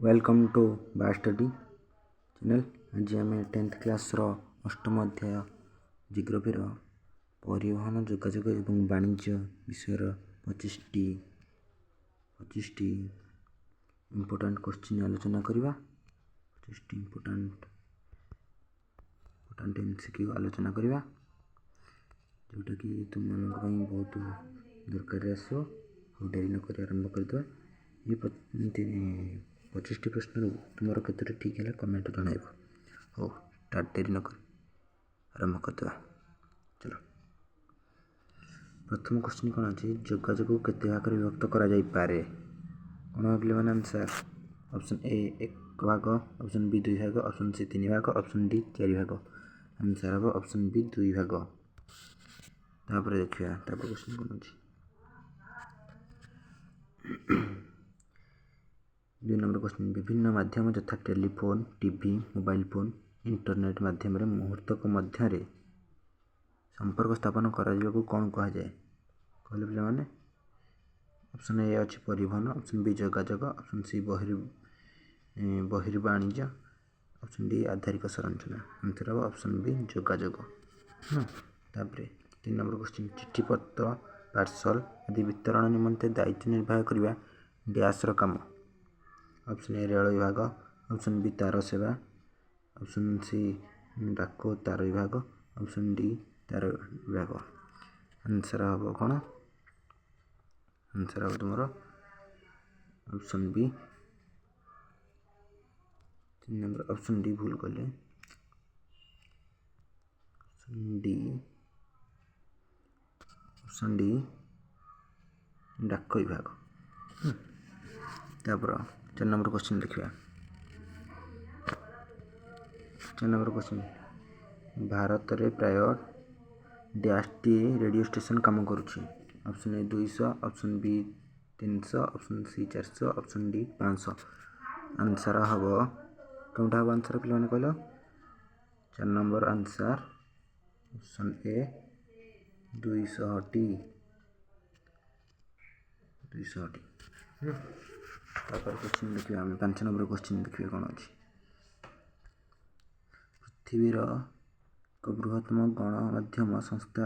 Welcome to ବା study channel. ଆଜି ଆମେ ଟେନ୍ଥ କ୍ଲାସ୍ର ଅଷ୍ଟମ ଅଧ୍ୟାୟ ଜିଓଗ୍ରାଫିର ପରିବହନ, ଯୋଗାଯୋଗ ଏବଂ ବାଣିଜ୍ୟ ବିଷୟର 25ଟି ଇମ୍ପୋର୍ଟାଣ୍ଟ କୋଶ୍ଚିନ୍ ଆଲୋଚନା କରିବା। 25ଟି ଇମ୍ପୋର୍ଟାଣ୍ଟ ଏମ୍ସିକ୍ୟୁ ଆଲୋଚନା କରିବା, ଯେଉଁଟାକି ତୁମମାନଙ୍କ ପାଇଁ ବହୁତ ଦରକାରରେ ଆସିବ। ଆଉ ଡେରି ନକରି ଆରମ୍ଭ କରିଦେବା। ଏ 25ଟି ପ୍ରଶ୍ନରୁ ତୁମର କେତୋଟି ଠିକ୍ ହେଲା, କମେଣ୍ଟ ଜଣାଇବ। ହଉ, ଷ୍ଟାର୍ଟ, ଡେରି ନକରି ଆରମ୍ଭ କରିଦେବା। ଚାଲ, ପ୍ରଥମ କୋଶ୍ଚିନ୍ କ'ଣ ଅଛି? ଯୋଗାଯୋଗକୁ କେତେ ଭାଗରେ ବିଭକ୍ତ କରାଯାଇପାରେ? କ'ଣ ପିଲାମାନେ ଆନ୍ସର୍? ଅପସନ୍ ଏ ଏକ ଭାଗ, ଅପସନ୍ ବି ଦୁଇ ଭାଗ, ଅପସନ୍ ସି ତିନି ଭାଗ, ଅପସନ୍ ଡି ଚାରି ଭାଗ। ଆନ୍ସର୍ ହେବ ଅପସନ୍ ବି, ଦୁଇ ଭାଗ। ତାପରେ ଦେଖିବା, ତାପରେ କୋଶ୍ଚିନ୍ କ'ଣ ଅଛି? 2 ନମ୍ବର କୋଶ୍ଚିନ୍, ବିଭିନ୍ନ ମାଧ୍ୟମ ଯଥା telephone, TV, mobile phone, internet ମାଧ୍ୟମରେ ମୁହୂର୍ତ୍ତକ ମଧ୍ୟରେ ସମ୍ପର୍କ ସ୍ଥାପନ କରାଯିବାକୁ କ'ଣ କୁହାଯାଏ? କହିଲେ ପିଲାମାନେ। ଅପସନ୍ ଏ ଅଛି ପରିବହନ, ଅପସନ୍ ବି ଯୋଗାଯୋଗ, ଅପସନ୍ ସି ବହିର୍ବାଣିଜ୍ୟ, ଅପସନ୍ ଡି ଆଧାରିକ ସଂରଚନା। ଆନ୍ସର୍ ହେବ ଅପସନ୍ ବି, ଯୋଗାଯୋଗ। ହଁ, ତାପରେ 3 ନମ୍ବର କୋଶ୍ଚିନ୍, ଚିଠିପତ୍ର, ପାର୍ସଲ ଆଦି ବିତରଣ ନିମନ୍ତେ ଦାୟିତ୍ୱ ନିର୍ବାହ କରିବା ଡ୍ୟାସ୍ର କାମ। ଅପସନ୍ ଏ ରେଳ ବିଭାଗ, ଅପସନ୍ ବି ତାର ସେବା, ଅପସନ୍ ସି ଡାକ ତାର ବିଭାଗ, ଅପସନ୍ ଡି ତାର ବିଭାଗ। ଆନ୍ସର୍ ହେବ କ'ଣ? ଆନ୍ସର୍ ହେବ ତୁମର option B, 3 number option D. ଭୁଲ କଲେ, ଅପସନ୍ ଡି, ଡାକ ବିଭାଗ। ତାପରେ 4 ନମ୍ବର କୋଶ୍ଚିନ୍ ଦେଖିବା। 4 ନମ୍ବର କୋଶ୍ଚିନ୍, ଭାରତରେ ପ୍ରାୟ ଡ୍ୟାସ୍ଟି ରେଡ଼ିଓ ଷ୍ଟେସନ୍ କାମ କରୁଛି। Option A 200, option B 300, option C 400, option D 500। Answer ହେବ କେଉଁଟା ହେବ ଆନ୍ସର୍ ପିଲାମାନେ କହିଲ? 4 ନମ୍ବର ଆନ୍ସର୍ ଅପସନ୍ ଏ, 200ଟି, 200ଟି। ତାପରେ କୋଶ୍ଚିନ୍ ଦେଖିବା ଆମେ, 5 ନମ୍ବର କୋଶ୍ଚିନ୍ ଦେଖିବା କ'ଣ ଅଛି। ପୃଥିବୀର ଏକ ବୃହତ୍ତମ ଗଣମାଧ୍ୟମ ସଂସ୍ଥା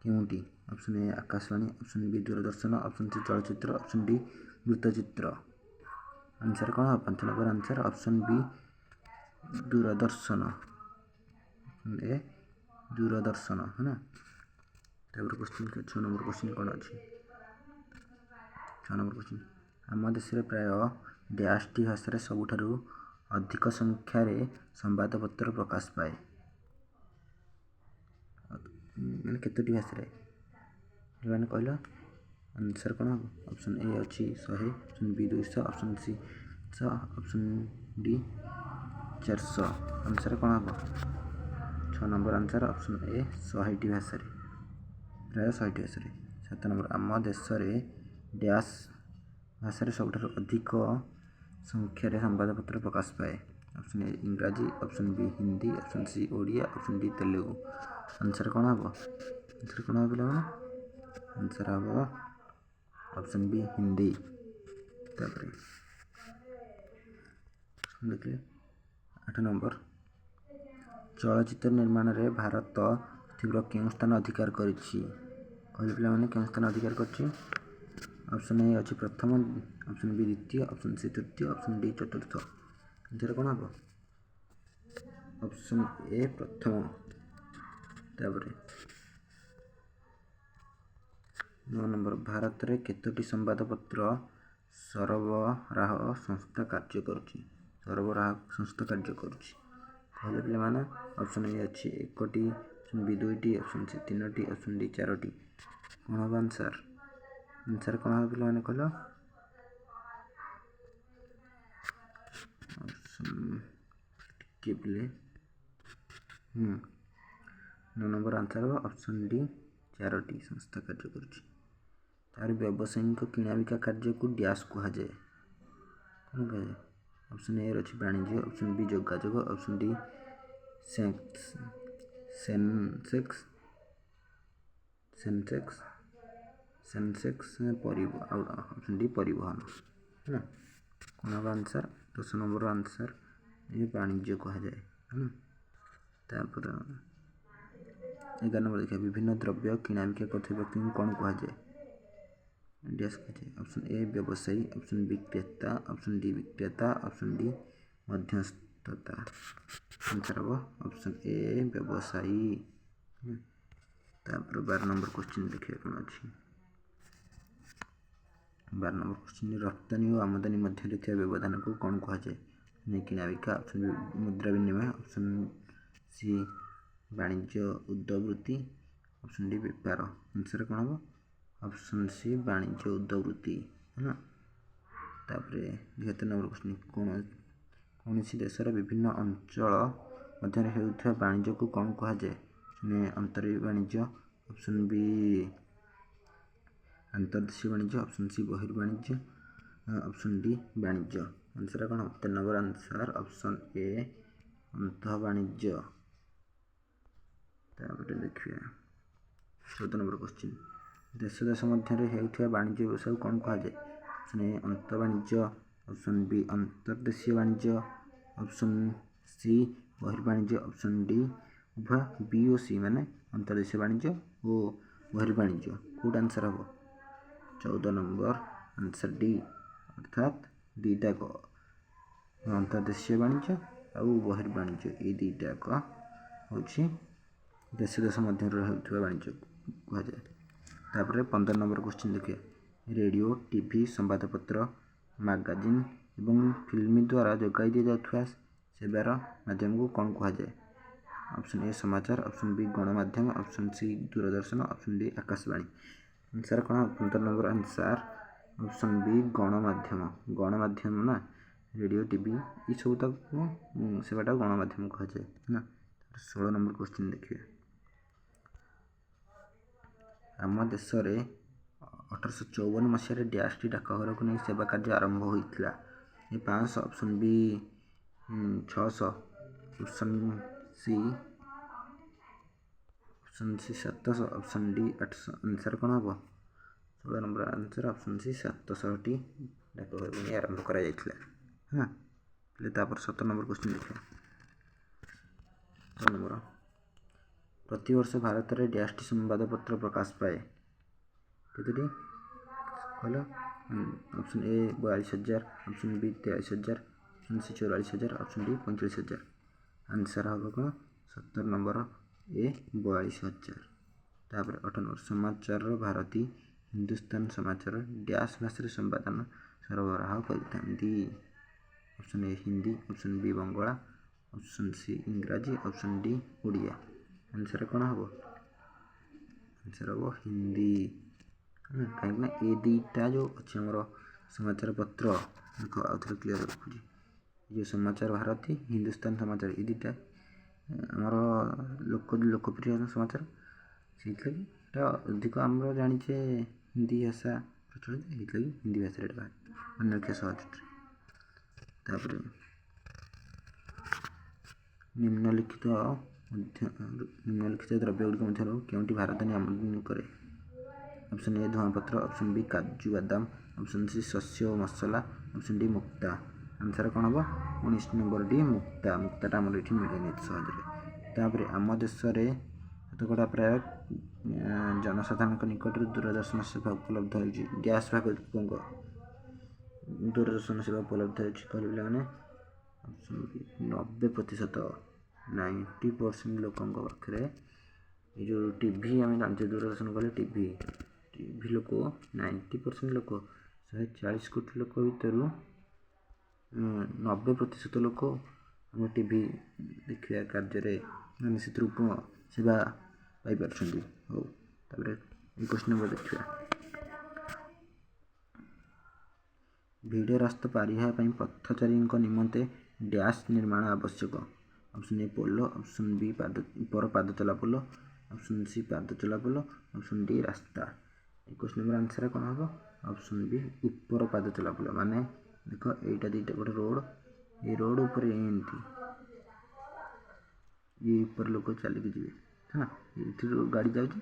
କେଉଁଟି? Option A Akashvani, option B Doordarshan, option C ଚଳଚ୍ଚିତ୍ର, ଅପସନ୍ ଡି ବୃତ୍ତଚିତ୍ର। ଆନ୍ସର୍ କ'ଣ ହେବ? 5 number answer option B Doordarshan, option A Doordarshan, ହେଲା। ତାପରେ କୋଶ୍ଚିନ୍ 6 ନମ୍ବର କୋଶ୍ଚିନ୍ କ'ଣ ଅଛି? 6 ନମ୍ବର କୋଶ୍ଚିନ୍, ଆମ ଦେଶରେ ପ୍ରାୟ ଡ୍ୟାସ୍ଟି ଭାଷାରେ ସବୁଠାରୁ ଅଧିକ ସଂଖ୍ୟାରେ ସମ୍ବାଦପତ୍ର ପ୍ରକାଶ ପାଏ। ମାନେ କେତୋଟି ଭାଷାରେ ପିଲାମାନେ କହିଲ? ଆନ୍ସର୍ କ'ଣ ହେବ? ଅପସନ୍ ଏ ଅଛି 100, option B 200, option C 100, option D 400। Answer କ'ଣ ହେବ? 6 ନମ୍ବର ଆନ୍ସର୍ ଅପସନ୍ ଏ, 100ଟି ଭାଷାରେ, ପ୍ରାୟ 100ଟି ଭାଷାରେ। 7 ନମ୍ବର, ଆମ ଦେଶରେ ଡ୍ୟାସ୍ ଭାଷାରେ ସବୁଠାରୁ ଅଧିକ ସଂଖ୍ୟାରେ ସମ୍ବାଦପତ୍ର ପ୍ରକାଶ ପାଏ। ଅପସନ୍ ଏ ଇଂରାଜୀ, option B Hindi, option C Odia, option D Telugu. Answer କ'ଣ ହେବ? ଆନ୍ସର୍ କ'ଣ ହେବ ପିଲାମାନେ? ଆନ୍ସର୍ ହେବ ଅପସନ୍ ବି ହିନ୍ଦୀ। ତାପରେ ଦେଖିଲେ 8 ନମ୍ବର, ଚଳଚ୍ଚିତ୍ର ନିର୍ମାଣରେ ଭାରତ ପୃଥିବୀର କେଉଁ ସ୍ଥାନ ଅଧିକାର କରିଛି? କହିଲେ ପିଲାମାନେ, କେଉଁ ସ୍ଥାନ ଅଧିକାର କରିଛି? ଅପସନ୍ ଏ ଅଛି ପ୍ରଥମ, ଅପସନ୍ ବି ଦ୍ୱିତୀୟ, ଅପସନ୍ ସି ତୃତୀୟ, ଅପସନ୍ ଡି ଚତୁର୍ଥ। ଆନ୍ସର୍ କ'ଣ ହେବ? ଅପସନ୍ ଏ ପ୍ରଥମ। ତାପରେ 9 ନମ୍ବର, ଭାରତରେ କେତୋଟି ସମ୍ବାଦପତ୍ର ସରବରାହ ସଂସ୍ଥା କାର୍ଯ୍ୟ କରୁଛି? ସରବରାହ ସଂସ୍ଥା କାର୍ଯ୍ୟ କରୁଛି, କହିଲେ ପିଲାମାନେ। ଅପସନ୍ ଏ ଅଛି ଏକଟି, ଅପସନ୍ ବି ଦୁଇଟି, ଅପସନ୍ ସି ତିନୋଟି, ଅପସନ୍ ଡି ଚାରୋଟି। କ'ଣ ହେବ ଆନ୍ସର୍? ଆନ୍ସର୍ କ'ଣ ହେବ ପିଲାମାନେ କହିଲ? ଅପସନ୍ ଟିକେ ପିଲେ। 9 ନମ୍ବର ଆନ୍ସର୍ ହେବ ଅପସନ୍ ଡି, ଚାରୋଟି ସଂସ୍ଥା କାର୍ଯ୍ୟ କରୁଛି। ତାର ବ୍ୟବସାୟିକ କିଣାବିକା କାର୍ଯ୍ୟକୁ ଡ୍ୟାସ୍ କୁହାଯାଏ। କ'ଣ କୁହାଯାଏ? ଅପସନ୍ ଏ ଅଛି ବାଣିଜ୍ୟ, ଅପସନ୍ ବି ଯୋଗାଯୋଗ, ଅପସନ୍ ଡି ସେନ୍ସେକ୍ସ, ଆଉ ଅପସନ୍ ଡି ପରିବହନ, ହେଲା। କ'ଣ ହେବ ଆନ୍ସର୍? 10 ନମ୍ବର ଆନ୍ସର୍ ଏ ବାଣିଜ୍ୟ କୁହାଯାଏ, ହେଲା। ତାପରେ 11 ନମ୍ବର ଦେଖିବା। ବିଭିନ୍ନ ଦ୍ରବ୍ୟ କିଣାବିକା କରୁଥିବା ବ୍ୟକ୍ତିଙ୍କୁ କ'ଣ କୁହାଯାଏ? ଡ୍ୟାସ୍ କୁହାଯାଏ। ଅପସନ୍ ଏ ବ୍ୟବସାୟୀ, ଅପସନ୍ ବି କ୍ରେତା, ଅପସନ୍ ଡି ବିକ୍ରେତା, ଅପସନ୍ ଡି ମଧ୍ୟସ୍ଥତା। ଆନ୍ସର୍ ହେବ ଅପସନ୍ ଏ ବ୍ୟବସାୟୀ। ତାପରେ 12 ନମ୍ବର କ୍ୱେଶ୍ଚିନ୍ ଦେଖିବା କ'ଣ ଅଛି। 12 ନମ୍ବର କ୍ୱେଶ୍ଚିନ୍, ରପ୍ତାନି ଓ ଆମଦାନୀ ମଧ୍ୟରେ ଥିବା ବ୍ୟବଧାନକୁ କ'ଣ କୁହାଯାଏ? କିଣାବିକା, ଅପସନ୍ ବି ମୁଦ୍ରା ବିନିମୟ, ଅପସନ୍ ସି ବାଣିଜ୍ୟ ଉଦବୃତ୍ତି, ଅପସନ୍ ଡି ବେପାର। ଆନ୍ସର୍ କ'ଣ ହେବ? ଅପସନ୍ ସି ବାଣିଜ୍ୟ ଉଦବୃତ୍ତି, ହେଲା। ତାପରେ 73 ନମ୍ବର କ୍ୱେଶ୍ଚିନ୍, କୌଣସି ଦେଶର ବିଭିନ୍ନ ଅଞ୍ଚଳ ମଧ୍ୟରେ ହେଉଥିବା ବାଣିଜ୍ୟକୁ କ'ଣ କୁହାଯାଏ? ଅନ୍ତରୀ ବାଣିଜ୍ୟ, ଅପସନ୍ ବି ଆନ୍ତର୍ଦେଶୀୟ ବାଣିଜ୍ୟ, ଅପସନ୍ ସି ବହିର୍ବାଣିଜ୍ୟ, ଅପସନ୍ ଡି ବାଣିଜ୍ୟ। ଆନ୍ସର୍ କ'ଣ? 13 ନମ୍ବର ଆନ୍ସର୍ ଅପସନ୍ ଏ ଅନ୍ତଃ ବାଣିଜ୍ୟ। ତାପରେ ଦେଖିବା 14 ନମ୍ବର କ୍ୱେଶ୍ଚିନ୍, ଦେଶ ଦେଶ ମଧ୍ୟରେ ହେଉଥିବା ବାଣିଜ୍ୟ ବ୍ୟବସାୟକୁ କ'ଣ କୁହାଯାଏ? ଅପସନ୍ ଏ ଅନ୍ତଃ ବାଣିଜ୍ୟ, ଅପସନ୍ ବି ଅନ୍ତର୍ଦେଶୀୟ ବାଣିଜ୍ୟ, ଅପସନ୍ ସି ବହିର୍ବାଣିଜ୍ୟ, ଅପସନ୍ ଡି ଉଭୟ ବି ଓ ସି, ମାନେ ଅନ୍ତର୍ଦେଶୀୟ ବାଣିଜ୍ୟ ଓ ବହିର୍ବାଣିଜ୍ୟ। କେଉଁଟା ଆନ୍ସର୍ ହେବ? 14 ନମ୍ବର ଆନ୍ସର୍ ଡି, ଅର୍ଥାତ୍ ଦୁଇଟାକ ଅନ୍ତର୍ଦେଶୀୟ ବାଣିଜ୍ୟ ଆଉ ବହିର୍ବାଣିଜ୍ୟ, ଏଇ ଦୁଇଟାକ ହେଉଛି ଦେଶ ଦେଶ ମଧ୍ୟରେ ହେଉଥିବା ବାଣିଜ୍ୟ କୁହାଯାଏ। ତାପରେ 15 ନମ୍ବର କ୍ୱେଶ୍ଚିନ୍ ଦେଖିବା। ରେଡ଼ିଓ, ଟିଭି, ସମ୍ବାଦପତ୍ର, ମାଗାଜିନ୍ ଏବଂ ଫିଲ୍ମ ଦ୍ୱାରା ଯୋଗାଇ ଦିଆଯାଉଥିବା ସେବାର ମାଧ୍ୟମକୁ କ'ଣ କୁହାଯାଏ? ଅପସନ୍ ଏ ସମାଚାର, ଅପସନ୍ ବି ଗଣମାଧ୍ୟମ, option C Doordarshan, option D Akashvani. Answer କ'ଣ? 15 ନମ୍ବର ଆନ୍ସର୍ ଅପସନ୍ ବି ଗଣମାଧ୍ୟମ। ଗଣମାଧ୍ୟମ ନା ରେଡ଼ିଓ, ଟିଭି ଏସବୁ ତାକୁ ସେବାଟାକୁ ଗଣମାଧ୍ୟମ କୁହାଯାଏ, ହେଲା। 16 ନମ୍ବର କ୍ୱେଶ୍ଚିନ୍ ଦେଖିବା। ଆମ ଦେଶରେ 1854 ମସିହାରେ ଡ୍ୟାସ୍ଟି ଡାକଘରକୁ ନେଇ ସେବା କାର୍ଯ୍ୟ ଆରମ୍ଭ ହୋଇଥିଲା। ଏ 500, option B 600, option C 700, option D 800। Answer କ'ଣ ହେବ? 16 ନମ୍ବର ଆନ୍ସର୍ ଅପସନ୍ ସି 700ଟି ଡାକଘରକୁ ନେଇ ଆରମ୍ଭ କରାଯାଇଥିଲା, ହଁ। ହେଲେ ତାପରେ 17 ନମ୍ବର କ୍ୱେଶ୍ଚିନ୍ ଦେଖିବା। 17 ନମ୍ବର, ପ୍ରତିବର୍ଷ ଭାରତରେ ଡ୍ୟାସ୍ଟି ସମ୍ବାଦପତ୍ର ପ୍ରକାଶ ପାଏ। କେତୋଟି କହିଲ? Option A 42,000, option B 43,000, option C 44,000, option D 45,000। Answer ହେବ କ'ଣ? 17 ନମ୍ବର ଏ 42,000। ତାପରେ 18 ନମ୍ବର, ସମାଚାର ଭାରତୀ, ହିନ୍ଦୁସ୍ତାନ ସମାଚାର ଡ୍ୟାସ୍ ଭାଷାରେ ସମ୍ବାଦନ ସରବରାହ କରିଥାନ୍ତି। Option A Hindi, option B Bangla, option C ଇଂରାଜୀ, ଅପସନ୍ ଡି ଓଡ଼ିଆ। ଆନ୍ସର୍ କ'ଣ ହେବ? ଆନ୍ସର୍ ହେବ ହିନ୍ଦୀ, କାହିଁକିନା ଏ ଦୁଇଟା ଯେଉଁ ଅଛି ଆମର ସମାଚାର ପତ୍ର, ଦେଖ ଆଉ ଥରେ କ୍ଲିୟର୍ ରଖୁଛି, ଯେଉଁ ସମାଚାର ଭାରତୀ, ହିନ୍ଦୁସ୍ତାନ ସମାଚାର, ଏ ଦୁଇଟା ଆମର ଲୋକପ୍ରିୟ ସମାଚାର, ସେଇଥିଲାଗି ଏଇଟା ଅଧିକ ଆମର ଜାଣିଛେ ହିନ୍ଦୀ ଭାଷା ପ୍ରଚଳିତ, ସେଇଥିଲାଗି ହିନ୍ଦୀ ଭାଷାରେ ଏଇଟା ବାହାରେ, ମନେ ରଖିବା ସହଜରେ। ତାପରେ ନିମ୍ନଲିଖିତ ଦ୍ରବ୍ୟ ଗୁଡ଼ିକ ମଧ୍ୟରୁ କେଉଁଟି ଭାରତ ଆମଦାନୀ କରେ? ଅପସନ୍ ଏ ଧୂଆଁପତ୍ର, ଅପସନ୍ ବି କାଜୁ ବାଦାମ, ଅପସନ୍ ସି ଶସ୍ୟ ଓ ମସଲା, ଅପସନ୍ ଡି ମୁକ୍ତା। ଆନ୍ସର୍ କ'ଣ ହେବ? 19 ନମ୍ବର ଡି ମୁକ୍ତା। ମୁକ୍ତାଟା ଆମର ଏଠି ମିଳେନି ଏତେ ସହଜରେ। ତାପରେ ଆମ ଦେଶରେ ଶତକଡ଼ା ପ୍ରାୟ ଜନସାଧାରଣଙ୍କ ନିକଟରେ ଦୂରଦର୍ଶନ ସେବା ଉପଲବ୍ଧ ହେଉଛି। ଡ୍ୟାସ୍ ଭାଗ ଲୋକଙ୍କ ଦୂରଦର୍ଶନ ସେବା ଉପଲବ୍ଧ ହେଉଛି କହିଲେ ପିଲାମାନେ? ଅପସନ୍ ବି 90%, 90% ଲୋକଙ୍କ ପାଖରେ ଏ ଯେଉଁ ଟିଭି ଆମେ ଜାଣିଛେ ଦୂରଦର୍ଶନ କହିଲେ ଟିଭି, ଟିଭି ଲୋକ 90% ଲୋକ, 140 କୋଟି ଲୋକ ଭିତରୁ 90% ଲୋକ ଆମ ଟିଭି ଦେଖିବା କାର୍ଯ୍ୟରେ ମାନେ ସେଥିରୁ ସେବା ପାଇପାରୁଛନ୍ତି। ହଉ, ତାପରେ 21 ନମ୍ବର ଦେଖିବା। ଭିଡ଼ ରାସ୍ତା ପାରି ହେବା ପାଇଁ ପଥଚାରୀଙ୍କ ନିମନ୍ତେ ଡ୍ୟାସ୍ ନିର୍ମାଣ ଆବଶ୍ୟକ। Option A poll, option B ଉପର ପାଦଚଲା ପୋଲ, ଅପସନ୍ ସି ପାଦଚଲା ପୋଲ, ଅପସନ୍ ଡି ରାସ୍ତା। 21 ନମ୍ବର ଆନ୍ସର୍ କ'ଣ ହେବ? ଅପସନ୍ ବି ଉପର ପାଦଚଲା ପୋଲ। ମାନେ ଦେଖ ଏଇଟା ଦୁଇଟା ଗୋଟେ ରୋଡ଼, ଏଇ ରୋଡ଼ ଉପରେ ଏମିତି ଇଏ ଉପରେ ଲୋକ ଚାଲିକି ଯିବେ, ହେଲା, ଏଥିରୁ ଗାଡ଼ି ଯାଉଛି,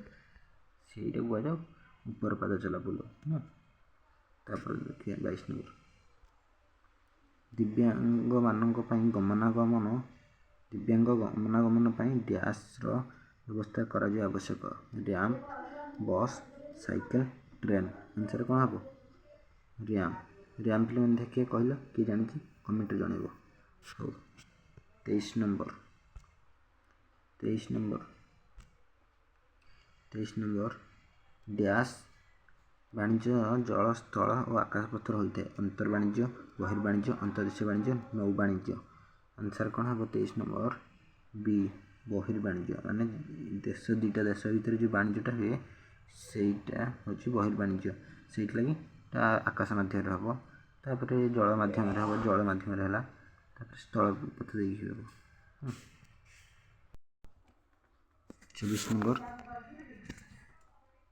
ସେଇଟାକୁ କୁହାଯାଉ ଉପର ପାଦଚଲା ପୋଲ, ହେଲା। ତାପରେ ଦେଖିବା 22 ନମ୍ବର, ଦିବ୍ୟାଙ୍ଗମାନଙ୍କ ପାଇଁ ଗମନାଗମନ, ଦିବ୍ୟାଙ୍ଗ ଗମନାଗମନ ପାଇଁ ଡ୍ୟାସ୍ର ବ୍ୟବସ୍ଥା କରାଯିବା ଆବଶ୍ୟକ। Ramp, bus, cycle, train. Answer କ'ଣ ହେବ? ର୍ୟାମ୍ପ। ର୍ୟାମ୍ପ ପିଲାମାନେ ଦେଖିଏ କହିଲ, କିଏ ଜାଣିଛି କମେଣ୍ଟରେ ଜଣାଇବ। ହଉ, 23 ନମ୍ବର, 23 ନମ୍ବର, 23 ନମ୍ବର। ଡ୍ୟାସ୍ ବାଣିଜ୍ୟ ଜଳ, ସ୍ଥଳ ଓ ଆକାଶପଥରେ ହୋଇଥାଏ। ଅନ୍ତର୍ବାଣିଜ୍ୟ, ବହିର୍ବାଣିଜ୍ୟ, ଅନ୍ତର୍ଦେଶୀୟ ବାଣିଜ୍ୟ, ନୌବାଣିଜ୍ୟ। ଆନ୍ସର୍ କ'ଣ ହେବ? 23 ନମ୍ବର ବି, ବହିର୍ବାଣିଜ୍ୟ। ମାନେ ଦେଶ, ଦୁଇଟା ଦେଶ ଭିତରେ ଯେଉଁ ବାଣିଜ୍ୟଟା ହୁଏ, ସେଇଟା ହେଉଛି ବହିର୍ବାଣିଜ୍ୟ। ସେଇଥିଲାଗି ତା ଆକାଶ ମାଧ୍ୟମରେ ହେବ, ତାପରେ ଜଳ ମାଧ୍ୟମରେ ହେବ, ଜଳ ମାଧ୍ୟମରେ ହେଲା, ତାପରେ ସ୍ଥଳ ପଥ ଦେଇକି ହେବ। 24 ନମ୍ବର।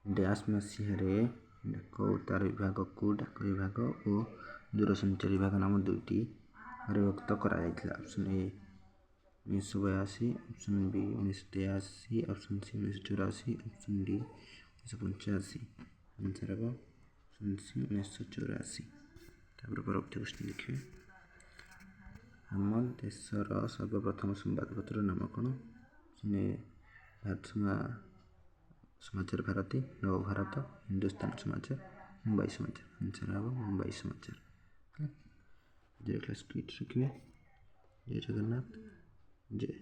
ଡ୍ୟାସ୍ ମସିହାରେ ଡାକ ଓ ତାର ବିଭାଗକୁ ଡାକ ବିଭାଗ ଓ ଦୂରସଞ୍ଚାର ବିଭାଗ ନାମ ଦୁଇଟି ବିଭକ୍ତ କରାଯାଇଥିଲା। Option A 1982, option B 1983, option C 1984, option D 1985। Answer ହେବ ଅପସନ୍ ସି, 1984। ତାପରେ ପରବର୍ତ୍ତୀ କ୍ୱେଶ୍ଚନ୍ ଦେଖିବେ। ଆମ ଦେଶର ସର୍ବପ୍ରଥମ ସମ୍ବାଦପତ୍ରର ନାମ କ'ଣ? ଅପସନ୍ ଏ ଭାରତ ସମାଚାର ଭାରତୀ, ନବଭାରତ, ହିନ୍ଦୁସ୍ତାନ ସମାଚାର, ମୁମ୍ବାଇ ସମାଚାର। ଆନ୍ସର୍ ହେବ ମୁମ୍ବାଇ ସମାଚାର। ହେଲା, ଆଜିର କ୍ଲାସ୍କୁ ଏଇଠି ରଖିବେ। ଜୟ ଜଗନ୍ନାଥ, ଜୟ